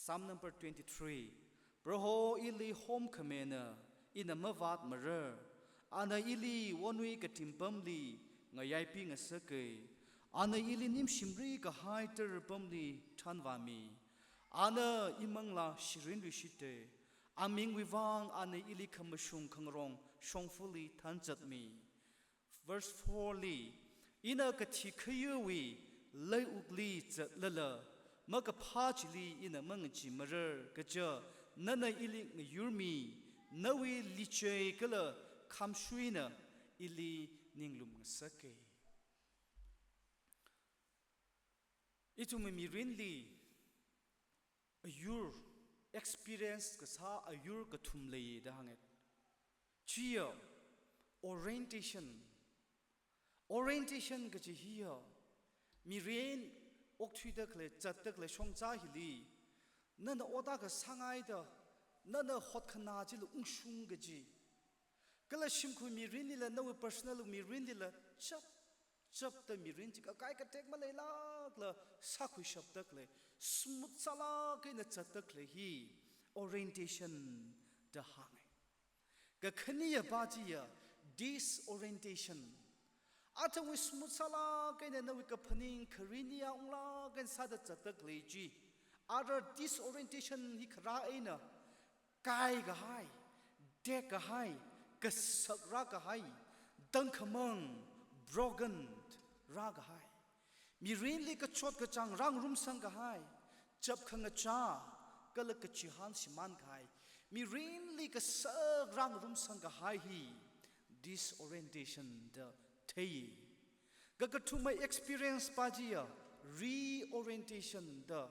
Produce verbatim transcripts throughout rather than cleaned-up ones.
Psalm number twenty-three. Proho ili homkhamena, ina mavātmara. Ana ili wonwui katim pamli ngayaipingasaka. Ana ili nimshimri kahai tara pamli thanvāmi. Ana imanglā shirinluishita. Amingwui vang ana ili khamashung khangarong shongfali thanzatmi. Verse four li, ina kathi khayuwui leiukli zatlala, makaphā chili ina mangachimara, kaja nana ili ngayurmi, nawui lichei kala khamshuina ili ninglumngasaka. Ithumwui mirinli ayur, experience kasā ayur kathum lei da hānga. Chiya, orientation. Orientation kaji hiya, mirin okthuida khalei, zatda khalei shongza hili, nana ot akha sāngaida, nana hotkhanā chila ungshung kaji. Kala shimkhur mirinlila, nawui personal mirinlila, chap, chapda mirin chi kakai katek maleilākla sākhuishapda khalei, smooth sālāk eina zatda khalei hi orientation da hānga. Kakhaneyapa chiya disorientation. Athumwui smooth sālāk eina nawui kaphaning kharinea unglāk eina sāda zatda khalei chi. Ara disorientation hi kharā eina kaikahai, tekkahai, kasak rākahai, dangkhamang, broken rākahai. Mirinli kachot kachāng rāngarumsangkahai, chap khangachā, kala kachihān shimānkahai. Mirinli kasak rāngarumsangkahai hi disorientation da thei. Kakathuma experience pa chiya reorientation da.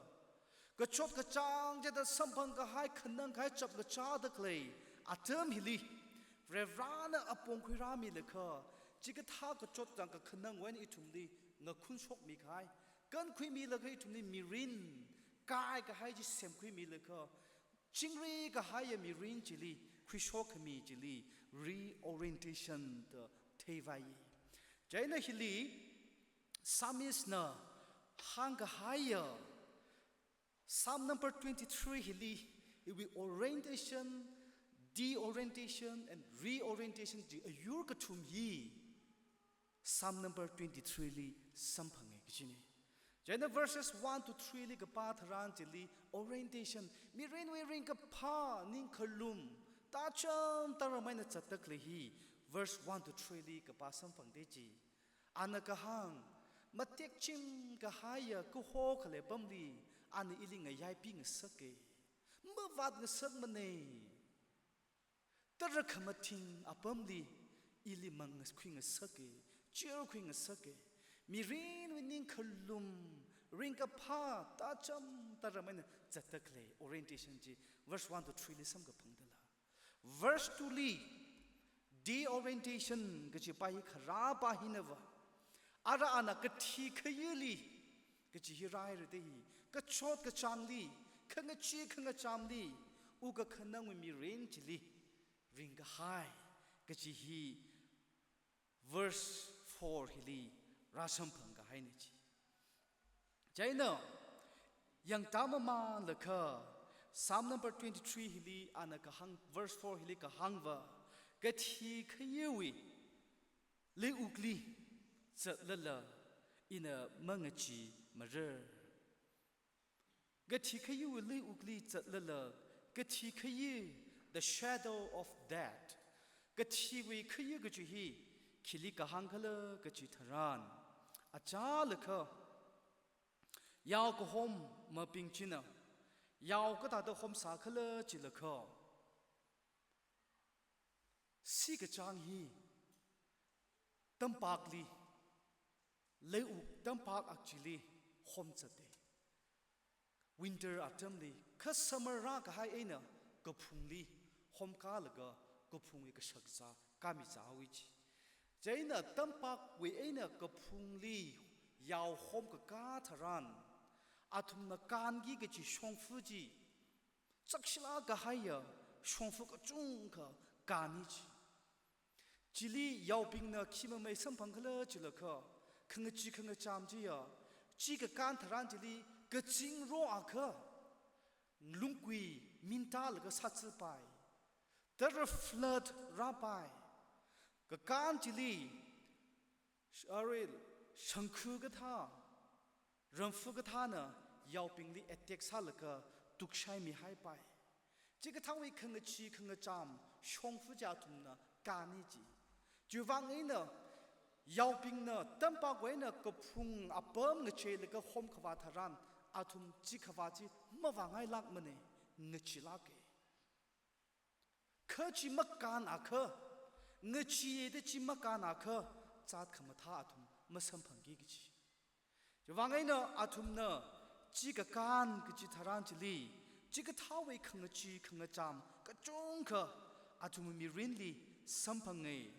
Kachot kachāng chida samphangkahai, khanangkahai chap kachāda khalei atam hili, Varivarana apong khuirāmilakha, chikathā kachot kachāng kakhanangwui eina ithumli ngakhun shokmikahai, kankhuimilakha ithumli mirin kaikahai chi semkhuimilakha, chingri kahaiya mirin chili khuishokkhami chili reorientation da theivai. Chieina hili Psalmist na hāngkahaiya, Psalm number twenty-three hili, iwui orientation, deorientation and reorientation chi ayur kathum hi Psalm number twenty-three li samphanga kajina. Chieina verses one to three li kapā tharan chili orientation, mirinwui ringkaphā, ningkhalum, tacham tara maina zatda khalei hi verse one to three li kapā samphangda chi. Ana kahāng, matekchim kahaiya kaho khalei pamli ana ili ngayaipingasaka. Mavātngasakmana. Tara khamathing apamli ili mangkhuingasaka, chirkhuingasaka. Mirinwui ningkhalum, ringkaphā, tacham tara maina zatda khalei orientation chi verse one to three li samkaphangdala. Verse two li, deorientation kajipa hi kharāpa hinava. Ara ana kathi khayuili kaji hi rāhaira da hi, kachot kachāngli, khangachee khangachamli, u kakhanangwui mirin chili ringkahai kaji hi verse four hili rāsamphangkahaina chi. Chieina, yangtāmamānlakha, Psalm number twenty-three hili ana kahāng, verse four hili kahāngva, kathi khayuwui leiukli zatlala ina mangachimara. Kathi khayuwui leiukli zatlala, kathi khayu, the shadow of death. Kathiwui khayu kaji hi khili kahāng khala kaji tharan, achālakha, yao kahomabing china yao kathāda homsā khala jilakha, sikachāng hi tampakli, leiuk tampak akchili homzata. Winter atamli, kha summer rākahai eina kaphungli homkālaga kaphungwui kashakazā kāmizahaowa chi. Chieina tampakwui eina kaphungli yao homkakā tharan, athumna kānki kaji shongfa chi, chakshilāk kahaiya shongfa kachungkha kāna chi. Chili yaobingna khi mamei samphang khala jilakha, khangachee khangacham chiya, chi kakān tharan chili kazing roakha, mintālaga sātsapai. Tara flood rāpai. Kakān chili, arui shangkhu kathā, ramfu kathāna yaobingli attack sālaga tukshaimihaipai. Chikathāwui khangachee khangacham shongfa chi athumna kāni chi. Chiwuivang eina yaobingna tampakva eina kaphung apam ngacheilaga homkhavā tharan athum chikhavā chi mavāngailākmana, ngacheelāka. Kha chi makānakha, ngacheeda chi makānakha, zat khamathā athum masamphangki kachi. Chiwuivang eina athumna chi kakān kachi tharan chili, chikathāwui khangachee khangacham kachungkha athum mirinli samphanga.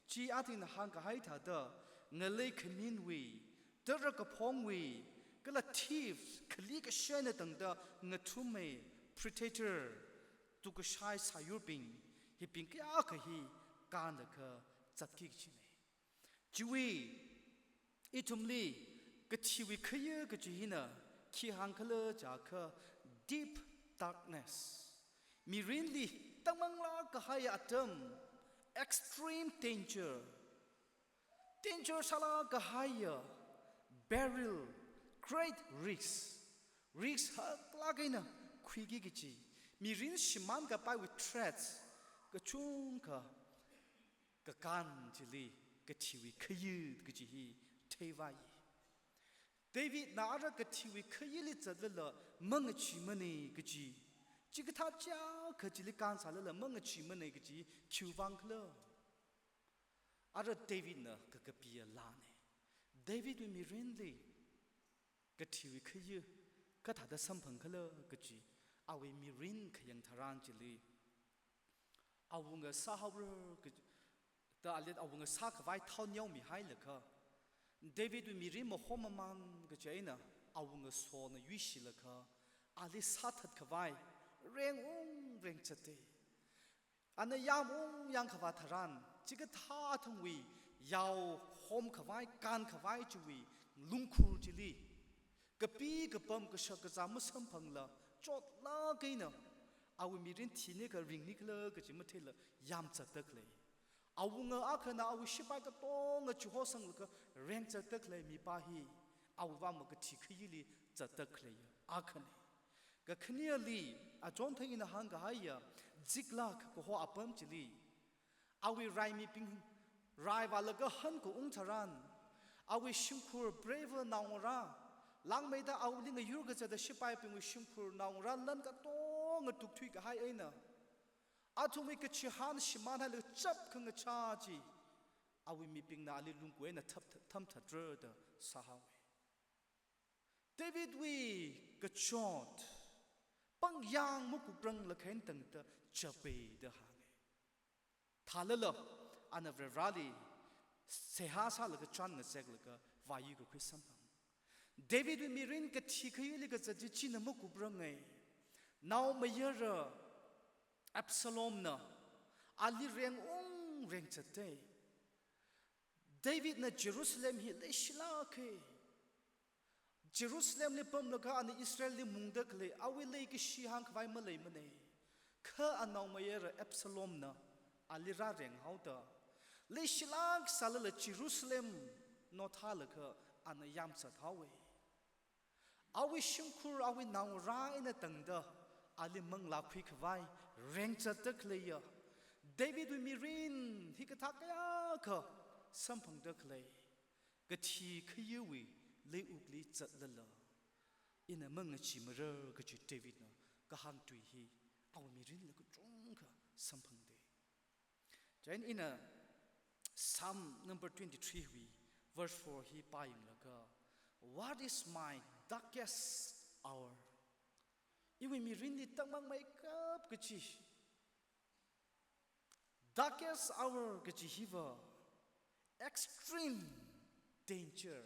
Chi athingna hāngkahai thāda, ngalei khaminwui, tara kaphongwui, kala thieves, khali kashaina tangda ngathuma, predator, tukashai sāyurbing, hibing kayākha hi kānlaga zatki kachina. Chiwui, ithumli kathiwui khayu kachi hina khi hāngkhala jiakha, deep darkness. Mirinli tangmanglāk kahai atam, extreme danger. Danger sālāk kahaiya, peril, great risk. Risk haklāk eina khuiki kachi. Mirin shimānkapaiwui threats kachungkha kakān chili kathiwui khayu kachi hi theivai. Davidna ara kathiwui khayuli zatlala mangacheemana kachi, chikathā chiyākha chili kānsālala mangacheemana kachi khiwuivang khala? Ara Davidna kakapiya laana. Davidwui mirinli kathiwui khayu kathāda samphangkhala kachi, awui mirin khayang tharan chili, awunga sāhaora kachi, da alit awunga sākhavai thao neomihailaga, Davidwui mirin mahom mamān kachi eina awunga Saulna yuishilaga, ali sāthatkhavai reng ung rengzata. Ana yāmung yāngkhavā tharan, chikathā athumwui yao homkhavai, kānkhavai chiwui lungkhur chili, kapi kapam kashak kazā masamphangla, chotlāk eina, awui mirin thini kha ringni khala kachi matheila yāmzatda khalei. Awunga akhana awui shipai katonga chihosanglaga rengzatda khalei mipā hi, awui vang makathi khayuli zatda khalei akhana. Kakhaneli, achonthang ina hāngkahaiya, Ziklag kaho apam chili, awui raimibing rai vālaga hankaung tharan, awui shimkhur brave naongarā, langmeida awuili ngayur kazata shipaibingwui shimkhur naongarā lan katonga tukthuikahai eina, athumwui kachihān shimānhailaga chap khangachā chi, awui mibingna ali lungkui eina thap-, thamthatra da sāhaowa. Davidwui kachot, pangyāng makuprang lakhain tangda chapai da hānga. Thālala, ana Varivarāli seihā sālaga chān ngazeklaga vāyui kakhui samphang. Davidwui mirin kathi khayuli kazat chi china makupranga. Naomayara Absalomna ali reng ung rengzata. Davidna Jerusalem hi leishilāka. Jerusalemli pamlaga ana Israelli mungda khalei, awui leikashi hāngkhavai maleimana. Kha anaomayara Absalomna ali rārenghaoda, leishilāk sālala Jerusalem nothālaga ana yāmzathaowa. Awui shimkhur, awui naongarā eina tangda ali manglā khuikhavai rengzatda khaleiya Davidwui mirin hikathā kayākha samphangda khalei, kathi khayuwui leiwukli zatlala, ina mangacheemara kachi Davidna kahāng tui hi awui mirinla kachungkha samphangda. Chieina ina Psalm number twenty-three wui verse four hi pāyanglaga, "What is my darkest hour?" Iwui mirinli tangmangmeikap kachi, darkest hour kachi hiva, extreme danger,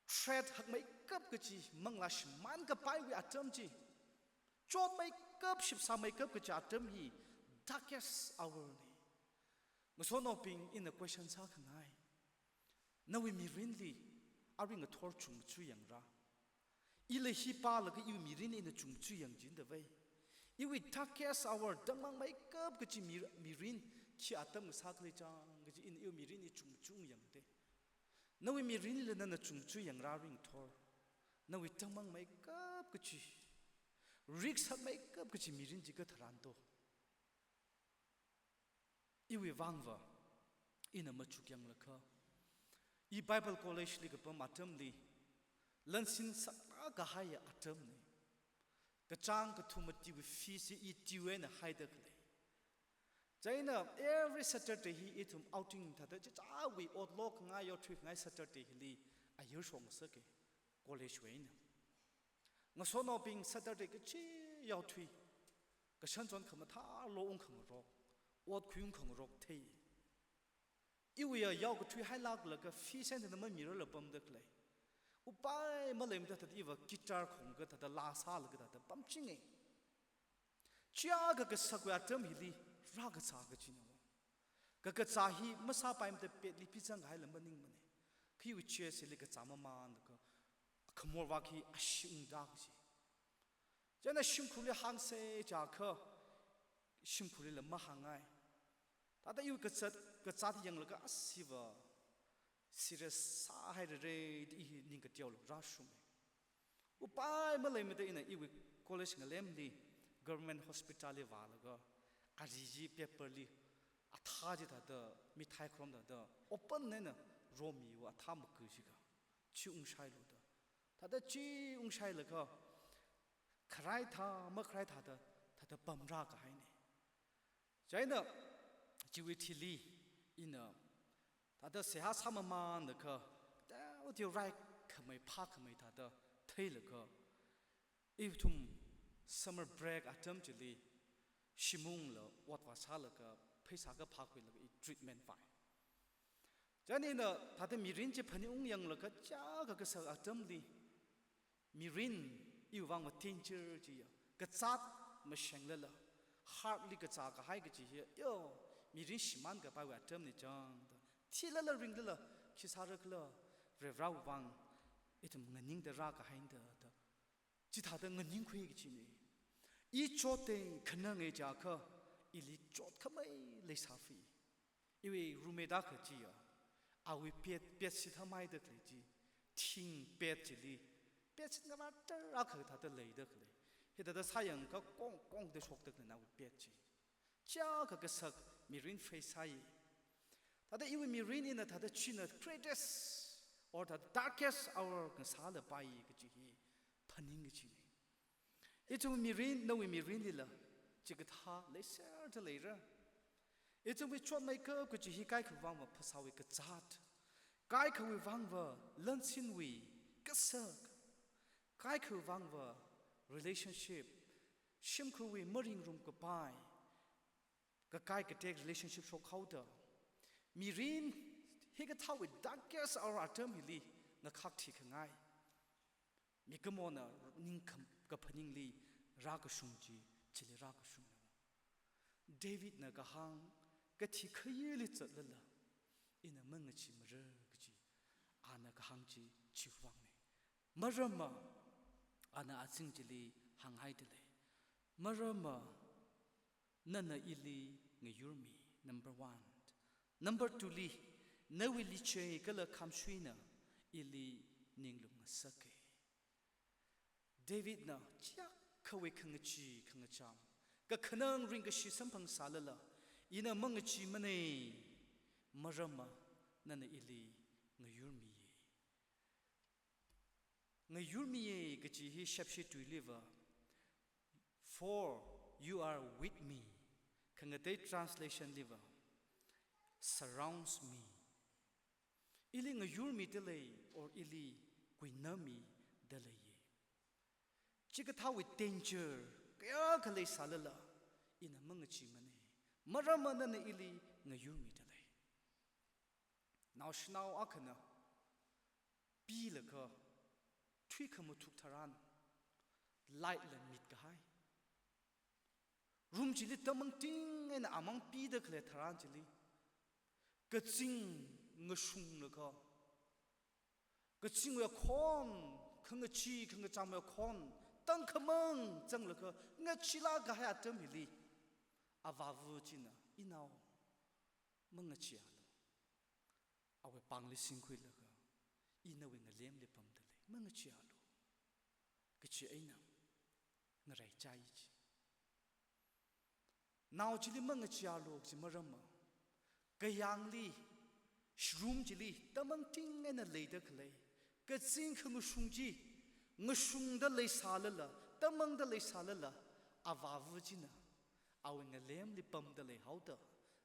threat hakmeikap kachi, manglā shimānkapaiwui atam chi, chotmeikap, shipsāmeikap kachi atam hi darkest hour na. Ngasotnaobing, ina question sākhangai. Nawui mirinli arui ngathor chungmachuk yangra? Ila hi pālaga iwui mirin ina chungchuyang jindavai. Iwui darkest hour, tangmangmeikap kachi mir-, mirin, khi atam sākhalei chang kachi ina iwui mirin i chungchuyangda. Nawui mirinla nana chungchuyangra ringthor. Nawui tangmangmeikap kachi, riksakmeikap kachi mirin chi katharan to. Iwui vangva, ina machukyanglakha, i Bible College li kapam atamli, lansin sakra kahaiya atamna. Kachāng kathum matiwui fees i tui eina haida khalei. Chieina every Saturday hi ithum outing thāda chichāwui ot lokhangai yaothuikhangai Saturday hili ayar shongasaka, college wui eina. Ngasotnaobing Saturday kachi yaothui, kashan chon khamathā lo ungkhangarok, ot khuiungkhangarok thei. Iwuiya yao kathuihailāklaga fees eina thāda mamirarla pamda khalei. Upai maleimada thāda iva guitar khongga thāda laa sālaga thāda pamchinga. Chiakha kasakwui atam hili rākazā kachina. Kakazā hi masāpaimada petli pizanghaila maningmana. Kha iwui church hili kazā mamānlaga khamorvak hi ashee ungda kachi. Chieina shimkhurli hāngsa chiakha, shimkhurlila mahāngngai. Thāda iwui kazāt, kazāt yanglaga asiva serious sāhairare da i hi ning kateola rāshunga. Upai maleimada ina iwui college ngalemli government hospital li vālaga, ari chi paper li athā chi thāda, mithai khrom thāda, open eina romiwa athā maku chikha. Chi ungshailu da. Thāda chi ungshailaga, kharai thā, makharai thāda, thāda pamra kahaina. Chieina, chiwui thili, ina, thāda seihā sāmamānlaga, thāda rai khamei phākhamei thāda theilaga, ithum summer break atam chili, shim ungla ot vāsālaga, pheisā kaphā khuilaga i treatment vāi. Chieina ina thāda mirin chi phaningungyanglaga chiakha kasak atamli, mirin iwui vangva danger chiya. Kazāt mashenglala, heart li kazā kahai kachi hi, yo, mirin shimān kapaiwui atamna chang da. Thilala ringlala, khi sārakhala, Varivarāwui vang, ithum nganingda rākahaida da. Chithāda nganingkhui kachina. I chotda khananga chiakha, ili chotkhamei leisāfi. Iwui roommate akha chiya, awui bed, bedsheet thāmeida khalei chi, thing bed chili, bedsheet ngavātar akha thāda leida khalei. Hithāda sāyangakha kong kongda shokda khalei nawui bed chi. Chiakha kasak mirin face sāi. Thāda iwui mirin ina thāda china greatest or the darkest hour ngasālapai kachi hi phaning kachina. Ithum mirin, nawui mirinlila, chikathā leiserda leira. Ithumwui chotmeikap kachi hi kaikhawui vangva phasāwui kazāt, kaikhawui vangva lansinwui kasak, kaikhawui vangva relationship, shimkhurwui maringrum kapai, kakai katek relationship shokhaoda, mirin hikathāwui darkest hour atam hili ngakhak thikhangai. Mikumona ning kam-, kaphaningli rākashung chi, chili rākashungna. Davidna kahāng, kathi khayili zatlala, ina mangacheemara kachi, ana kahāng chi chiwui vangna. Maramva, ana azing chili hānghaida lei. Maramva, nana ili ngayurmi, number one. Number two li, nawui lichei kala khamshuina ili ninglum ngasaka. Davidna chiakhawui khangachee khangacham, kakhanang ringkashi samphang sālala, ina mangacheemana, maramva nana ili ngayurmiya. Ngayurmiya kachi hi Shepshi tuiliva, "For you are with me." Khangatei translation liva, "Surrounds me." Ili ngayurmida lei, or ili kuinamida leiya. Chikathāwui danger kayākha leisālala, ina mangacheemana. Maramva nana ili ngayurmida lei. Naoshinao akhana pilaga thuikhamathuk tharan, light la mitkahai. Room chili tamangting eina amang pida khalei tharan chili, kazing ngashunglaga, kazingwui akhon khangachee khangacham ekhon, tangkhamang zanglaga ngachee lākahai atam hili, avāva china, inao, mangacheealu. Awui pāngli singkhuilaga, i nawui ngalemli pamda lei, mangacheealu, kachi eina ngaraichai ji. Nao chili mangacheealu kachi maramva, kayāngli, shrum chili, tamangting eina leida khalei, kazing khangashung chi, ngashungda leisālala, tamangda leisālala, avāva china, awui ngalemli pamda leihaoda,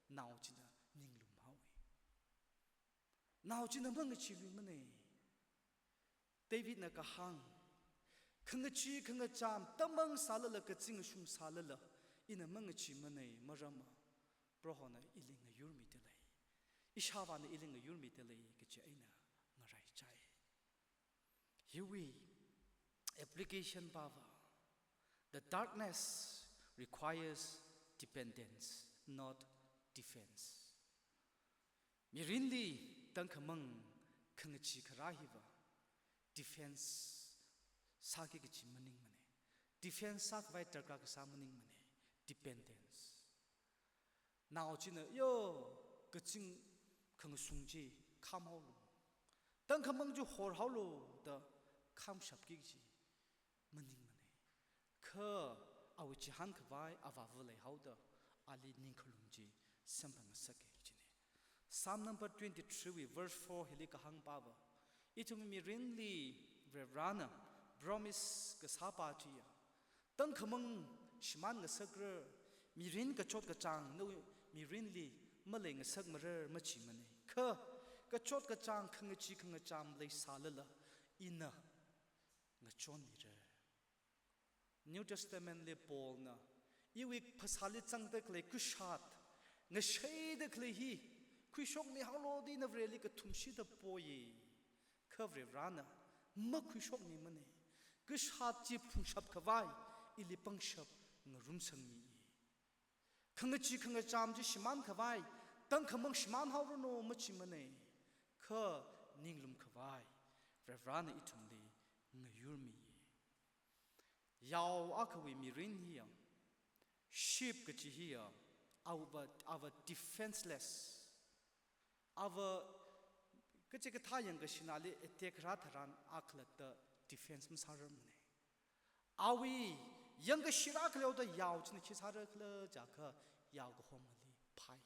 nao china ninglum haowa. Nao china mangacheeluimana. Davidna kahāng, khangachee khangacham, tamang sālala, kazing ngashung sālala, ina mangacheemana, maramva Prohona ili ngayurmida lei. Ishāvāna ili ngayurmida lei, kachi eina ngaraichai. Hiwui application pāva, the darkness requires dependence, not defense. Mirinli tangkhamang khangachee kharā hiva defense sāki kachi maningmana. Defense sākhavai darkar kasā maningmana. Dependence. Nao china, yo, kazing khangashung chi khamhaolu, tangkhamang chi horhaolu da khamshapki kachi maningmana. Kha awui chihānkhavai avāva leihaoda, ali ningkhalum chi samphangngasaka kachina. Psalm number twenty-three wui verse four hili kahāng pāva, ithum mirinli Varivarana promise kasāpa chiya, tangkhamang shimān ngasakra, mirin kachot kachāng nawui mirinli malei ngasakmara machimanei. Kha kachot kachāng khangachee khangacham leisālala, ina ngachonmira. New Testament li Paulna, iwui phasāli zangda khalei kushat, ngasheida khalei hi khuishokmihaolu da ina Vareli kathumshida poi. Kha Varivarana makhuishokmimanei. Kushat chi phungshap khavai ili pangshap ngarumsangmi. Khangachee khangacham chi shimān khavai, tangkhamang shimānhaoranu machimanei. Kha ninglum khavai Varivarana ithumli ngayurmi. Yao akhawui mirin hiya, sheep kachi hiya, ava, ava defenseless. Ava kachikathā yangkashinaoli attack rātharan akhalatta defense masārarmanei. Awui yangkashi rākhaleoda yao china khi sārakhala jiakha yao kahomali phai.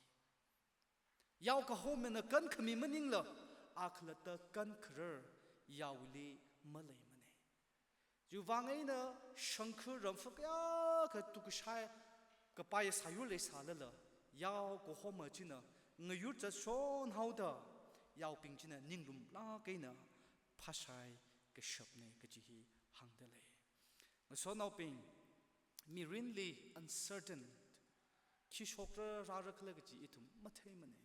Yao kahomana kankhami maningla akhalatta kankharar yaoli maleimanei. Chiwuivang eina shangkhur ramfuk kayākha tukashai kapai sāyur leisālala, yao kahoma china ngayur zatshon haoda, yaobing china ninglumlāk eina phāshai kashapnei kachi hi hāngda lei. Ngasotnaobing, mirinli uncertain, khi shokra rārakhala kachi ithum matheimanei.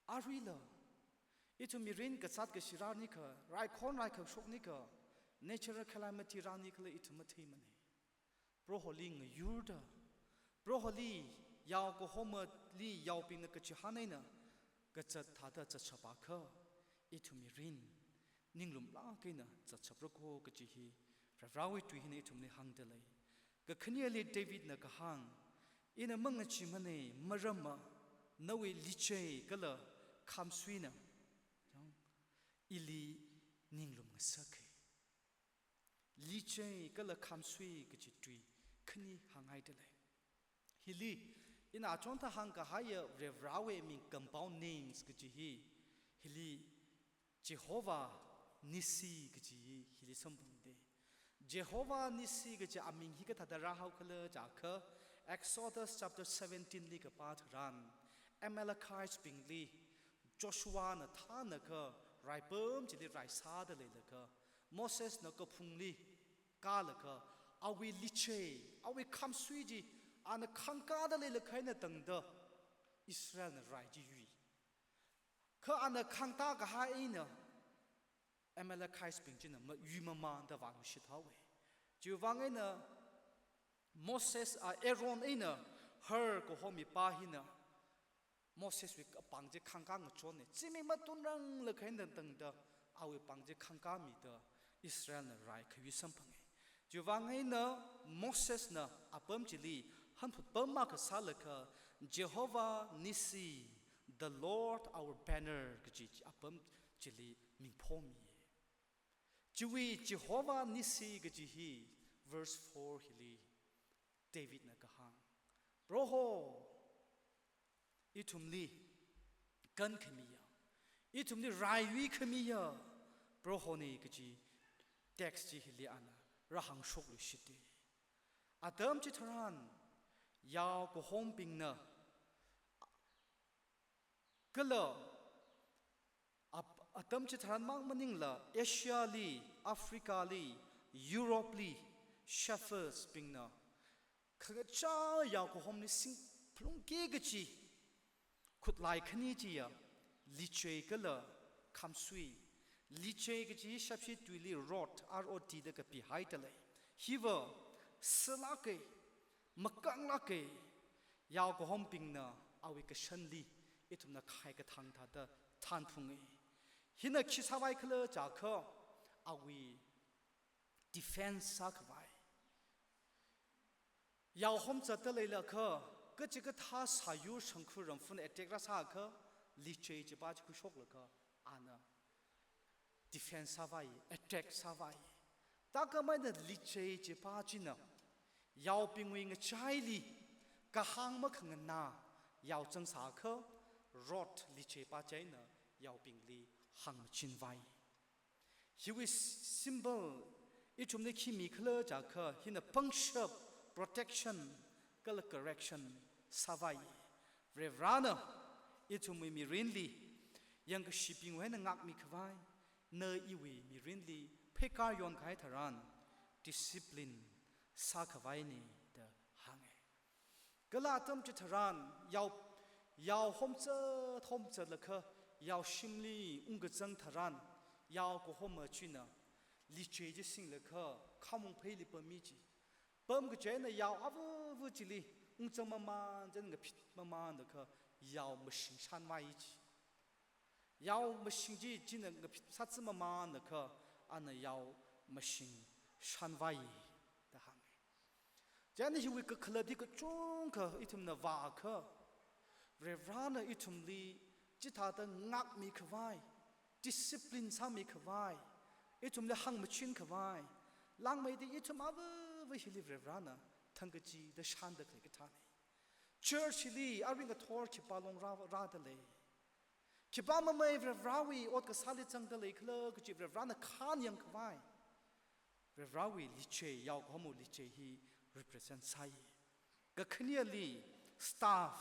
Aruila ithum mirin kazāt kashi rānikha, raikhon raikhak shoknikha, natural calamity rānikhala ithum matheimanei. Proholi ngayurda, Proholi yao kahomali yaobingna kachihān eina kazat thāda zatshapakha, ithum mirin ninglumlāk eina zatshapra ko kachi hi Varivarawui tui hina ithumli hāngda lei. Kakhaneli Davidna kahāng, ina mangacheemanei, maramva nawui lichei kala khamsuina ili ninglum ngasaka. Lichei kala khamsui kachi tui khani hānghaida lei. Hili ina achonthā hāngkahaiya Varivarawui ming compound names kachi hi, hili Jehovah Nissi kachi hi hili samphangda. Jehovah Nissi kachi aming hi kathāda rāhaokhala jiakha, Exodus chapter seventeen li kapā tharan, Amalekites bingli Joshuana thānakha raipam chili raisāda leilaga, Mosesna kaphungli kālaga, awui lichei, awui khamsui chi ana khangkāda leilakha eina tangda Israelna rai chi yui. Kha ana khangtā kahai eina Amalekites bing china ma-, yuimamanda vāluishit haowa. Chiwuivang eina Moses, a, Aaron eina Hur kaho mipā hina Moseswui apāng chi khangkā ngachonei. Zimik matunranglakha eina tangda awui pāng chi khangkāmida Israelna rai khayui samphanga. Chiwuivang eina Mosesna apam chili hanphut pam makasālaga Jehovah Nissi, the Lord our banner kaji apam chili mingphomiya. Chiwui Jehovah Nissi kaji hi verse four hili Davidna kahāng, Proho, ithumli kankhamiya, ithumli raiyui khamiya Prohona kaji text chi hili ana rāhāngshokluishita. Atam chitharan yaokahombingna kala ap-, atam chitharan mang maningla Asia li, Africa li, Europe li, shepherds bingna khangachā yaokahomli singphalungki kaji khutlai khani chiya lichei kala khamsui. Lichei kaji shapshi tuili rod, R O D da kapihaida lei. Hiva sālāka, makanglāka, yaokahombingna awui kashanli ithumna khai kathang thāda thanphunga. Hina khi sāvai khala jiakha awui defense sākhavai. Yaohom zatda leilakha, kachikathā sāyur shangkhur ramfun attack rāsākha, lichei chipa chi khuishoklaga ana defense sāvai, attack sāvai. Thākhameina lichei chipa china yaobingwui ngachaili kahāng makhanganā yao zangsākha, rod licheipa china yaobingli hāngmachinvai. Hiwui s-, symbol ithumli khi mikhala jiakha, hina pangshap, protection kala correction sāvai. Varivarana ithumwui mirinli yangkashibingwui eina ngākmikhavai, na iwui mirinli pheikar yonkahai tharan discipline sākhavaina da hānga. Kala atam chitharan yao, yaohom zat, hom zatlaga yaoshimli ungkazang tharan, yaokahoma china lichei chi singlaga khamong pheili pammi ji. Pam kaji eina yao avava chili ungzang maman, chieina ngaphit mamanlaga yao mashing shanvai ji. Yao mashing chi china ngaphit sāzā mamanlaga ana yao mashing shanvai da hānga. Chieina hiwui kakhalatli kachungkha ithumna vākha, Varivarana ithumli chithāda ngākmikhavai, discipline sāmikhavai, ithumli hāngmachinkhavai, langmeida ithum avava hili Varivarana thangkachida shānda khalei kathāna. Church hili arui ngathor khipā long rā, rāda lei. Khipā mamei Varivarawui ot kasāli zangda leikhala kaji Varivarana khān yangkhavai. Varivarawui lichei, yaokahomwui lichei hi represent sāi. Kakhaneli staff,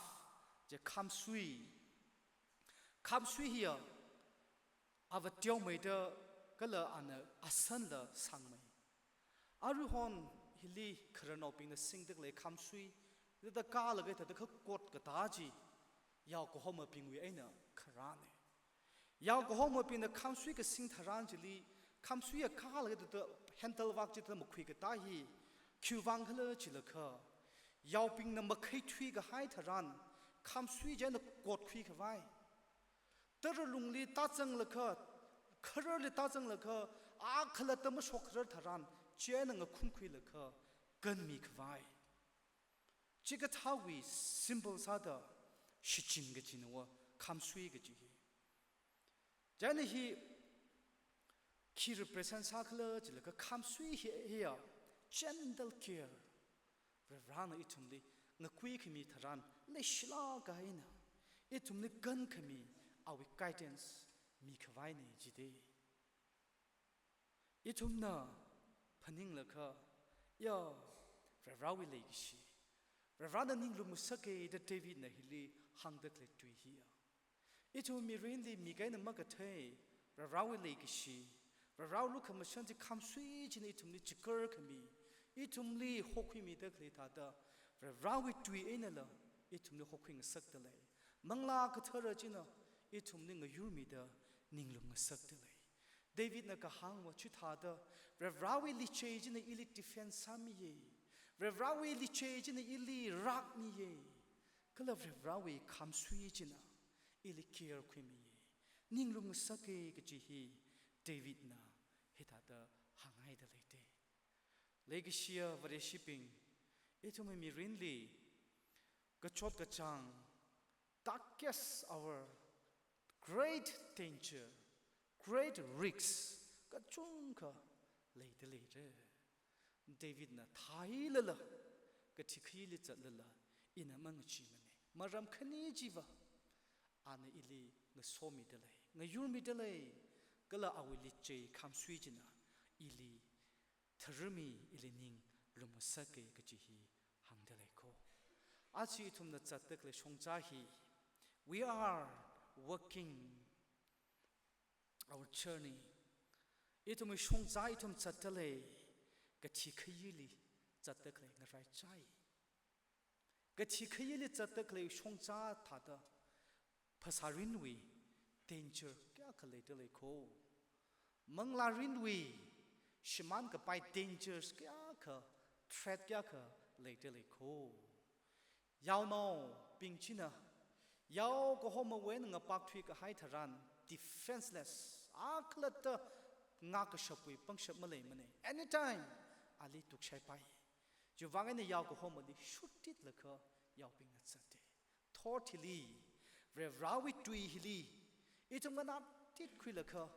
je khamsui. Khamsui hiya ava teomeida kala ana asanla sangmei. Aruihon hili khararnaobingna singda khalei khamsui, thāda kālaga thāda kakot katā chi, yaokahomabingwui eina kharāna. Yaokahomabingna khamsui kasing tharan chili, khamsuiya kālaga thāda handle vak chithāda makhui katā hi, khiwuivang khala jilakha, yaobingna makhaithui kahai tharan, khamsui china kotkhui khavai. Tara lungli tāzanglaga, khararli tāzanglaga, a khalatta mashokkharar tharan, china ngakhumkhuilaga, kanmi khavai. Chikathāwui symbol sāda shichin kajina va, khamsui kaji hi. China hi khi represent sākhala jilaga khamsui hi, hiya gentle care. Varivarana ithumli ngakuikhami tharan leishilāk eina ithumli kankhami awui guidance mikhavaina jida. Ithumna phaninglaga, ya, Varivarawui leikashi, Varivarana ninglum ngasaka da Davidna hili hāngda khalei tui hiya. Ithum mirinli mik eina makathei, Varivarawui leikashi, Varivarawui lukhamashan chi khamsui china ithumli chikarkhami, ithumli hokhuimida khalei thāda, Varivarawui tui einala ithumli hokhui ngasakda lei. Manglā Kathara china ithumli ngayurmida ninglum ngasakda lei. Davidna kahāngva chithāda, Varivarawui lichei china ili defense sāmiya. Varivarawui lichei china ili rakmiya. Kala Varivarawui khamsui china ili care khuimiya. Ninglum ngasaka kaji hi Davidna hithāda Leikashiya Vareshibing, ithumwui mirinli kachot kachāng, darkest hour, great danger, great risks, kachungkha leida leira. Davidna thāilala, kathi khayili zatlala, ina mangacheemana. Maram khani chiva, ana ili ngasomida lei, ngayurmida lei, kala awui lichei khamsui china ili tharmi, ili ning lumngasaka kaji hi hāngda lei kho. Aja ithumna zatda khalei shongza hi, we are working our journey. Ithumwui shongza ithum zatda lei, kathi khayili zatda khalei ngaraichai. Kathi khayili zatda khalei shongza thāda, phasārinwui danger kayākha leida lei kho. Manglārinwui shimān kapai dangers kayākha, threat kayākha leida lei kho. Yaonaobing china, yao kahomawui eina ngapak thuikahai tharan, defenseless, akhalatta ngākashapwui pangshap maleimana. Anytime, ali tukshaipai. Chiwuivang eina yao kahomali shurtit laga yaobingna zata. Thot hili, Varivarāwui tui hili, ithum nganātit khuilaga,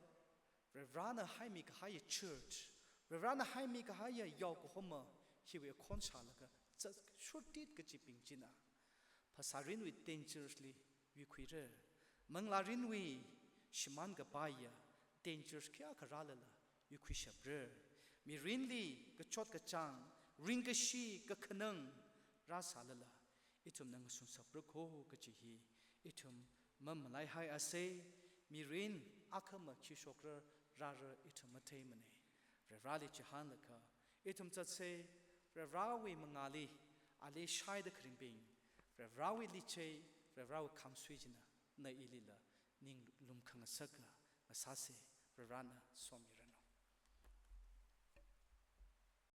Varivarāna haimi kahaiya church, Varivarāna haimi kahaiya yao kahoma hiwui akhon shālaga zat shurtit kachibing china, phasārinwui dangers li yuikhuira. Manglārinwui shimān kapaiya dangers kayākha rālala yuikhuishapra. Mirinli kachot kachāng, ringkashi, kakhanang rāsālala, ithumna ngasunshapra kho kaji hi ithum mamalaihaiasa. Mirin akhama khi shokra rāra ithum matheimana. Varivarāli chihānlaga ithum zatsa. Varivarāwui mangāli ali shaida kharingbing, Varivarāwui lichei, Varivarāwui khamsui china na ilila ning lumkhangasaka ngasāsa. Varivarāna somiranu.